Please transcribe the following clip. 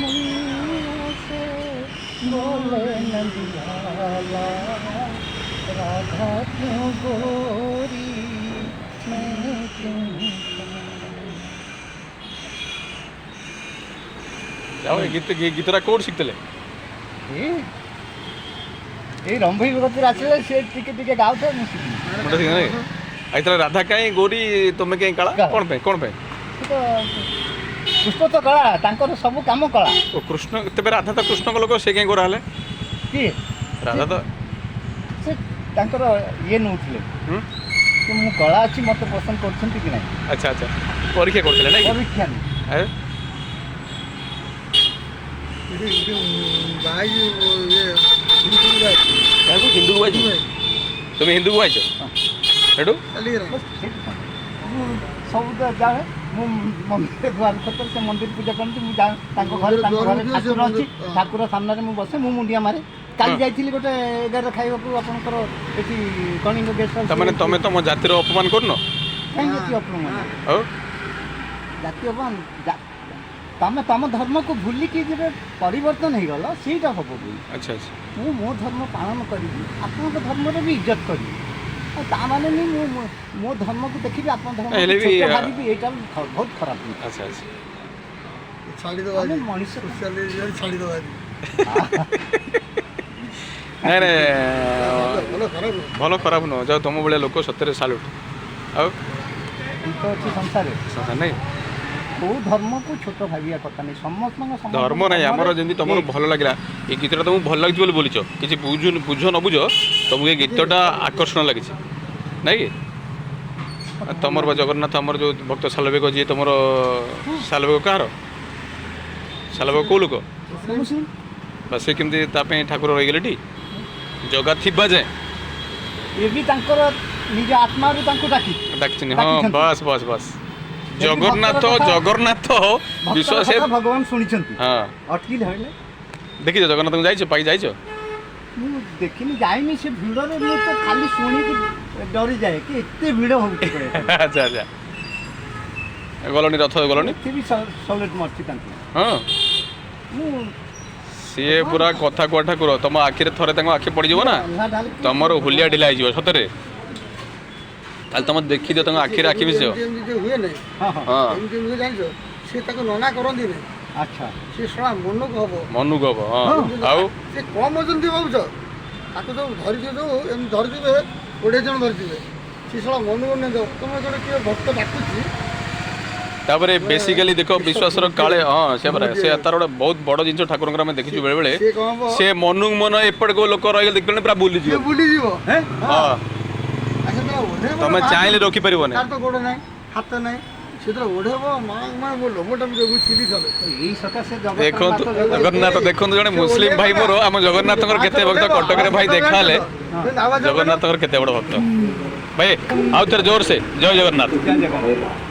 मैया से बोले नंदलाला, राधा क्यों गोरी मैं क्यों काला। ଯାଉ, ଏ ଗୀତ, ଏ ଗୀତଟା କୋଉଠି ଶିଖିଥିଲେ? ଏଇ ରମ୍ଭଇ କତିରେ ଆସିଲେ ସେ ଟିକେ ଟିକେ ଗାଉଥାଏ, ମୁଁ ଶିଖିଲି। ମୁଣ୍ଡ ଶିଖିଲେ ନାଇଁ? ଆଉ ତାହେଲେ ରାଧା କାହିଁ ଗୋରୀ, ତୁମେ କାହିଁ କାଳା? କାଳା। କ'ଣ ପାଇଁ, କ'ଣ ପାଇଁ? ସେ ତ କୃଷ୍ଣ ତ କଳା, ତାଙ୍କର ସବୁ କାମ କଳା। ଓ କୃଷ୍ଣ, ତେବେ ରାଧା ତ କୃଷ୍ଣଙ୍କ ଲୋକ, ସେ କାହିଁ ଗୋରା ହେଲେ? କିଏ? ରାଧା ତ ସେ ତାଙ୍କର ଇଏ ନେଉଥିଲେ କି ମୁଁ କଳା ଅଛି, ମୋତେ ପସନ୍ଦ କରୁଛନ୍ତି କି ନାହିଁ। ଆଚ୍ଛା, ପରୀକ୍ଷା କରୁଥିଲେ ନାଇଁ କି? ପରୀକ୍ଷା ନେଇ। ଏ? ଏଠି ଭାଇ ଇଏ ହିନ୍ଦୁ ଅଛି। କାହାକୁ, ହିନ୍ଦୁକୁ ବାହାଇଛ? ତୁମେ ହିନ୍ଦୁକୁ ବାହାଇଛ? ସେଠୁ? ଚାଲିଗଲା। ବସ୍, ସେଇଠି କ'ଣ? ମୁଁ ସବୁ ତ ଯାଏ, ମୁଁ ମନ୍ଦିର ଦ୍ୱାର ଖତରେ ସେ ମନ୍ଦିର ପୂଜା କରନ୍ତି, ମୁଁ ଯାଏ ତାଙ୍କ ଘରେ। ମନ୍ଦିର ତାଙ୍କ ଦ୍ୱାର ଘରେ ମୁଖେ ସେ ଠାକୁର ଅଛି। ମନ୍ଦିର, ହଁ। ଠାକୁର ସାମ୍ନାରେ ମୁଁ ବସେ, ମୁଁ ମୁଣ୍ଡିଆ ମାରେ। କାଲି ଯାଇଥିଲି ଗୋଟେ 11 ଖାଇବାକୁ ଆପଣଙ୍କର ଏଠି କଳିଙ୍ଗ ଗେଷ୍ଟ ହାଉସ୍। ତାମାନେ ତମେ ତମ ଜାତିର ଅପମାନ କରୁନ? କାହିଁକି ଜାତି ଅପମାନ? ଆଉ ଜାତି ଅପମାନ, ତମେ ତମ ଧର୍ମକୁ ଭୁଲିକି ଯେବେ ପରିବର୍ତ୍ତନ ହେଇଗଲ, ସେଇଟା ହବ ଭୁଲ। ଆଚ୍ଛା ଆଚ୍ଛା ମୁଁ ମୋ ଧର୍ମ ପାଳନ କରିବି, ଆପଣଙ୍କ ଧର୍ମର ବି ଇଜ୍ଜତ କରିବି। ଆଉ ତା ମାନେ ନି ମୁଁ ମୋ ଧର୍ମକୁ ଦେଖିବି, ଆପଣ ଧର୍ମ ହେଲେ ବି, ଛୋଟ ଭାବିବି, ଏଇଟା ବହୁତ ଖରାପ ଜିନିଷ। ଆଚ୍ଛା ଆଚ୍ଛା ଛାଡ଼ିଦେବା। ଆମେ ମଣିଷ। ସୋସିଆଲ ମିଡ଼ିଆରେ ଛାଡ଼ିଦେବା ଆଜି। ନାଇଁ ନାଇଁ। ଭଲ ଖରାପ ନୁହଁ। ଭଲ ଖରାପ ନୁହଁ, ଯାଉ, ତମ ଭଳିଆ ଲୋକ ସତରେ ସାଲୁଟ୍। ଆଉ ଗୀତ ଅଛି ସଂସାରରେ। ସଂସାର ନାଇଁ। କୋଉ ଧର୍ମକୁ ଛୋଟ ଭାବିବା କଥା ନାହିଁ, ସମସ୍ତଙ୍କ ଧର୍ମ ନାହିଁ ଆମର। ଯେମିତି ତମର ଭଲ ଲାଗିଲା ଏଇ ଗୀତଟା, ତମକୁ ଭଲ ଲାଗୁଛି ବୋଲି ବୋଲିଛ। କିଛି ବୁଝୁ ବୁଝ ନ ବୁଝ, ତମକୁ ଏ ଗୀତଟା ଆକର୍ଷଣ ଲାଗିଛି ନାଇଁ କି? ଆଉ ତମର ବା ଜଗନ୍ନାଥ, ଆମର ଯେଉଁ ଭକ୍ତ ସାଲବେଗ ଯିଏ, ତମର ସାଲବେଗ କାହାର? ସାଲବେଗ କୋଉ ଲୋକ? ମୁସଲିମ। ବା ସେ କେମିତି ତା ପାଇଁ ଠାକୁର ରହିଗଲେ ଟି ଜଗା ଥିବା ଯାଏଁ? ଏ ବି ତାଙ୍କର ନିଜ ଆତ୍ମାରୁ ତାଙ୍କୁ ଡାକି ଡାକିଛନ୍ତି, ହଁ। ଡାକିଛନ୍ତି। ବାସ୍ ବାସ୍ ବାସ୍, ଜଗନ୍ନାଥ। ଭକ୍ତର କଥା- ଜଗନ୍ନାଥ ଭକ୍ତର ବିଶ୍ୱାସ କଥା ଭଗବାନ ଶୁଣିଛନ୍ତି। ଅଟକି ଧରିଲେ। ଦେଖିଛ, ଜଗନ୍ନାଥଙ୍କୁ ଯାଇଛ, ପାଇ ଯାଇଛ? ମୁଁ ଦେଖିନି, ଯାଇନି। ସେ ଭିଡ଼ରେ ମୁଁ ତ ଖାଲି ଶୁଣିକି ଡରିଯାଏ କି ଏତେ ଭିଡ଼ ହଉଛି କହିବାକୁ। ଆଚ୍ଛା ଆଚ୍ଛା, ଗଲଣି, ରଥ ଗଲଣି? ଏତେ ବି ସଲ୍ୟୁଟ୍ ମାରୁଛି ତାଙ୍କୁ। ମୁଁ ସିଏ ପୁରା କଥା କୁହା ଠାକୁର। ତମ ଆଖିରେ ଥରେ ତାଙ୍କ ଆଖି ପଡ଼ିଯିବ ନା, ଅଲ୍ହା ଢାଳିକି ତମର ହୁଲିଆ ଢିଲା ହେଇଯିବ ସତରେ। ତାହେଲେ ତମ ଦେଖିଦିଅ, ତାଙ୍କ ଆଖିରେ ଆଖି ମିଶିବ। ଏମିତି ଏମିତି ଯୋଉ ହୁଏ ନାହିଁ? ହଁ ହଁ ଏମିତି ହୁଏ ଜାଣିଛ, ସେ ତାକୁ ନନା କରନ୍ତି ନାହିଁ। ସେ ଶଳା ମନକୁ ହବ। ମନକୁ ହବ, ହଁ। ଆଉ ସେ କମ ଓଜନ ଥିବ ଭାବୁଛ? ତାକୁ ଯୋଉ ଧରିଥିବେ, ଯୋଉ ଏମିତି ଧରିଥିବେ, 20 ଜଣ ଧରିଥିବେ, ସେ ଶଳା ମନକୁ ନେଇ ତମେ ଗୋଟେ କିଏ ଭକ୍ତ ଡାକୁଛି। ତାପରେ ବେସିକାଲି ଦେଖ, ବିଶ୍ୱାସର କାଳେ, ହଁ, ସେ ପରା ସେ ତାର ଗୋଟେ ବହୁତ ବଡ ଜିନିଷ ଠାକୁରଙ୍କର ଆମେ ଦେଖିଛୁ ବେଳେବେଳେ। ସିଏ କଣ ହବ? ସେ ମନକୁ ମନ ଏପଟେ କୋଉ ଲୋକ ରହିଗଲେ ଦେଖିଲେ ପୁରା ବୁଲିଯିବ। ସିଏ ବୁଲିଯିବ। ହଁ। ଆଚ୍ଛା, ଯେତେବେଳେ ଓହ୍ଲେଇବ ତମେ ନା, ଚାହିଁଲେ ରୋକିପାରିବନି। ତାର ତ ଗୋଡ଼ ନାହିଁ, ହାତ ନାହିଁ। ସେ ଯେତେବେଳେ ଓହ୍ଲେଇବ ମା ମା, ମୋ ଲୋମଟା ମୁଁ ଚିଲି ଚଲେ। ଏଇ ସକାଶେ ଦେଖନ୍ତୁ ଜଗନ୍ନାଥ ଜଗନ୍ନାଥ, ଦେଖନ୍ତୁ ଜଣେ ମୁସଲିମ ଭାଇ ମୋର ଆମ ଜଗନ୍ନାଥଙ୍କର କେତେ ଭକ୍ତ। କଟକରେ ଭାଇ ଦେଖା ହେଲେ, ଜଗନ୍ନାଥଙ୍କର କେତେ ବଡ ଭକ୍ତ ଭାଇ। ଆଉ ଥରେ ଜୋର ସେ ଜୟ ଜଗନ୍ନାଥ। ଜୟ ଜଗନ୍ନାଥ।